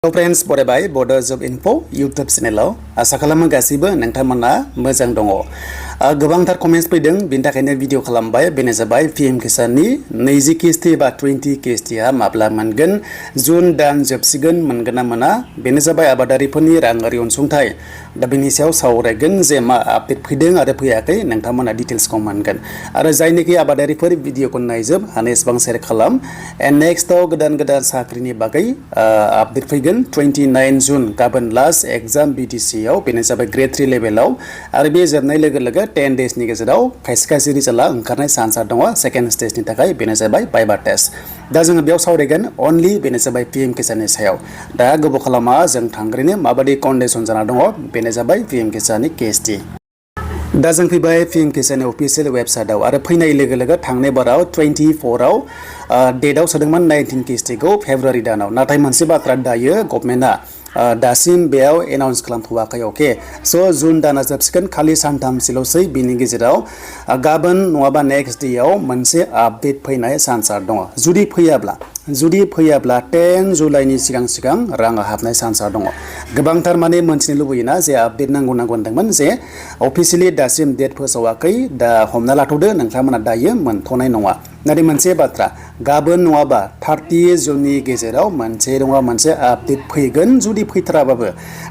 Hello friends, बरायबाय borders of info YouTube चेनेलाव आसा खालामो गासैबो नोंथांमोना मोजां दङ। गोबांथार कमेन्ट्स फैदों बेनि थाखायनो भिडिअ खालामबाय। बेनो जाबाय पीएम किसाननि 20 किस्ति बा 20 किस्तिया माब्ला मोनगोन, जुन दान जोबसिगोन मोनगोन ना मोना। बेनो जाबाय आबादारिफोरनि राङारि अनसुंथाइ। दा बेनि सायाव सावरायगोन जे मा आपडेट फैदों आरो फैयाखै, नोंथांमोना डिटेल्सखौ मोनगोन। आरो जायनोखि आबादारिफोर भिडिअखौ नायजोब हानाय एसेबां शेयार खालाम। एन्ड नेक्स्टआव गोदान साख्रिनि बागै आपडेट फैगोन 29 जुन गाबोन लास्ट एग्जाम बीटीसी आव। बेनो जाबाय ग्रेड 3 लेभेलाव आरो बे जोबनाय लोगो लोगो 10 डेजनि गेजेराव खायसे रिजाल्टआ ओंखारनाय चान्सआ दङ सेकेन्ड स्टेजनि थाखाय। बेनो जाबाय भाइभा टेस्ट। दा जोङो बेयाव सावरायगोन अनलि बेनो जाबाय पीएम किसाननि सायाव। दा गोबाव खालामा जों थांग्रोनो माबायदि कन्डिसन जाना दङ। बेनो जाबाय पीएम किसाननि केएसटि। दा जों फैबाय पीएम किसाननि अफिसियेल वेबसाइटआव आरो फैनाय लोगो लोगो थांनाय बाराव 24 आव डेटआव सोदोंमोन 19 किस्तिखौ फेब्रुवारि दानाव। नाथाय मोनसे बाथ्रा दायो गभर्नमेन्टआ दासिम बेयाव एनाउन्स खालामथ'वाखै। अके स' जुन दाना जोबसिगोन, खालि सानथामसोल'सै। बिनि गेजेराव गाबोन नङाबा नेक्स्ट डेआव मोनसे आपडेट फैनाय चान्सआ दङ। जुदि फैयाब्ला 10 जुलाइनि सिगां राङा हाबनाय चान्सआ दङ। गोबांथार माने मोनथिनो लुबैयोना जे आपडेट नांगौ होनदोंमोन, जे अफिसियेलि दासिम डेट फोसावाखै। दा हमना लाथ'दो नोंथांमोना दायो मोनथ'नाय नङा। नाथाय मोनसे बाथ्रा, गाबोन नङाबा 30 जुननि गेजेराव मोनसे नङा मोनसे आपडेट फैगोन। जुदि फैथाराबाबो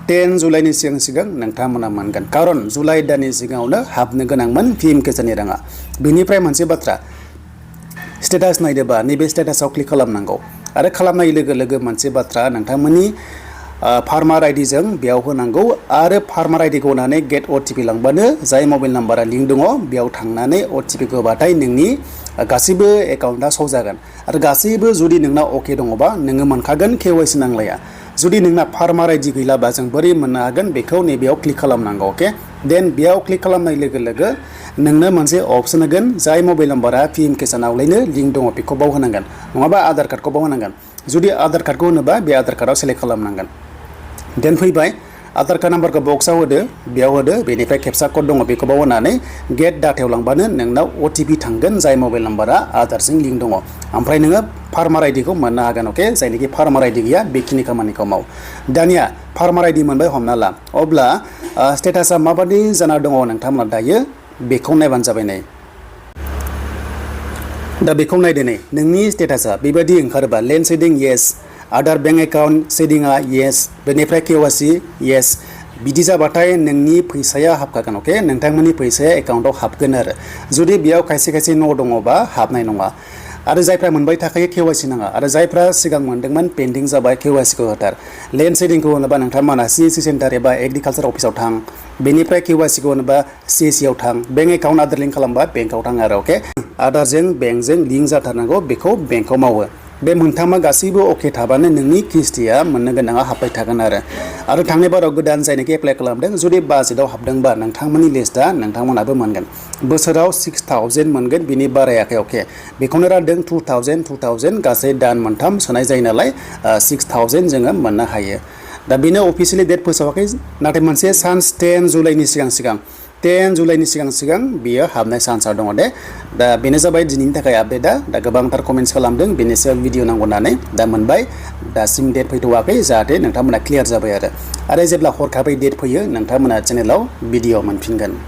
10 जुलाइनि सिगां नोंथांमोना मोनगोन। खारन जुलाइ दाननि सिगाङावनो हाबनो गोनांमोन पीएम किसाननि राङा। बेनिफ्राय मोनसे बाथ्रा, स्टेटास नायदोबा नैबे स्टेटासाव क्लिक खालामनांगौ आरो खालामनाय लोगो लोगो मोनसे बाथ्रा, नोंथांमोननि फार्मार आइडिजों बेयाव होनांगौ आरो फार्मार आइडिखौ होनानै गेट अटिपि लांबानो जाय मबाइल नाम्बारा लिंक दङ बेयाव थांनानै अटिपिखौ होबाथाय नोंनि गासैबो एकाउन्टआ श' जागोन। आरो गासैबो जुदि नोंना अके दङबा नोङो मोनखागोन, केवाइसि नांलाया। जुदि नोंना फार्मार आइडि गैलाबा जों बोरै मोननो हागोन, बेखौ नैबेयाव क्लिक खालामनांगौ। अके देन बेयाव क्लिक खालामनाय लोगो लोगो नोंनो मोनसे अप्सन होगोन, जाय मबाइल नाम्बारा पीएम किसानावलायनो लिंक दङ बेखौ बाव होनांगोन, नङाबा आधार कार्डखौ बाव होनांगोन। जुदि आधार कार्डखौ होनोबा बे आधार कार्डआव सेलेक्ट खालामनांगोन। देन फैबाय आधार कार्ड नाम्बारखौ बक्सआव होदो, बेयाव होदो, बेनिफ्राय केपचा कड दङ बेखौ बाव होनानै गेट डाटायाव लांबानो नोंनाव अटिपि थांगोन, जाय मबाइल नाम्बारा आधारजों लिंक दङ। ओमफ्राय नोङो फार्मार आइडिखौ मोननो हागोन। अके जायनोखि फार्मार आइडि गैया बेखिनि खामानिखौ माव। दानिया फार्मार आइडि मोनबाय हमना ला, अब्ला स्टेटासा माबादि जाना दङ नोंथांमोना दायो बेखौ नायबानो जाबाय। नै दा बेखौ नायदो, नै नोंनि स्टेटासा बेबायदि ओंखारोबा land seeding yes, Aadhaar bank account सेडिंआ येस, बेनिफ्राय केवाइसि येस, बिदि जाबाथाय नोंनि फैसाया हाबखागोन। अके नोंथांमोननि फैसाया एकाउन्टआव हाबगोन आरो। जुदि बेयाव खायसे न' दङबा हाबनाय नङा। आरो जायफ्रा मोनबाय थाखायो केवाइसि नाङा, आरो जायफ्रा सिगां मोनदोंमोन पेन्डिं जाबाय केवाइसिखौ होथार। लेन्ड सेडिंखौ होनोबा नोंथांमोना सिएससि सेन्टार एबा एग्रिकालसार अफिसाव थां, बेनिफ्राय केवाइसिखौ होनोबा सिएससिआव थां, बेंक एकाउन्ट आधार लिंक खालामबा बेंकआव थां आरो। अके आधारजों बेंकजों लिंक जाथारनांगौ, बेखौ बेंकआव मावो। बे मोनथामा गासैबो अके थाबानो नोंनि किस्तिया मोननो गोनाङा हाबबाय थागोन आरो थांनाय बाराव गोदान जायनोखि एप्लाइ खालामदों, जुदि बाजेटआव हाबदोंबा नोंथांमोननि लिस्टआ नोंथांमोनाबो मोनगोन। बोसोराव 6000 मोनगोन, बिनि बारायाखै। अके बेखौनो रानदों 2000 गासै दान मोनथाम सोनाय जायो नालाय 6000 जोङो मोननो हायो। दा बेनो अफिसियेलि डेट फोसावाखै, नाथाय मोनसे चान्स 10 जुलाइनि सिगां बियो हाबनाय चान्सआ दङ दे। दा बेनो जाबाय दिनैनि थाखाय आपडेटआ। दा गोबांथार कमेन्ट्स खालामदों बेनि सायाव भिडिअ नांगौ होननानै। दा मोनबाय, दासिम डेट फैथ'वाखै, जाहाथे नोंथांमोना क्लियार जाबाय आरो जेब्ला हरखाबै डेट फैयो नोंथांमोना चेनेलाव भिडिअ मोनफिनगोन।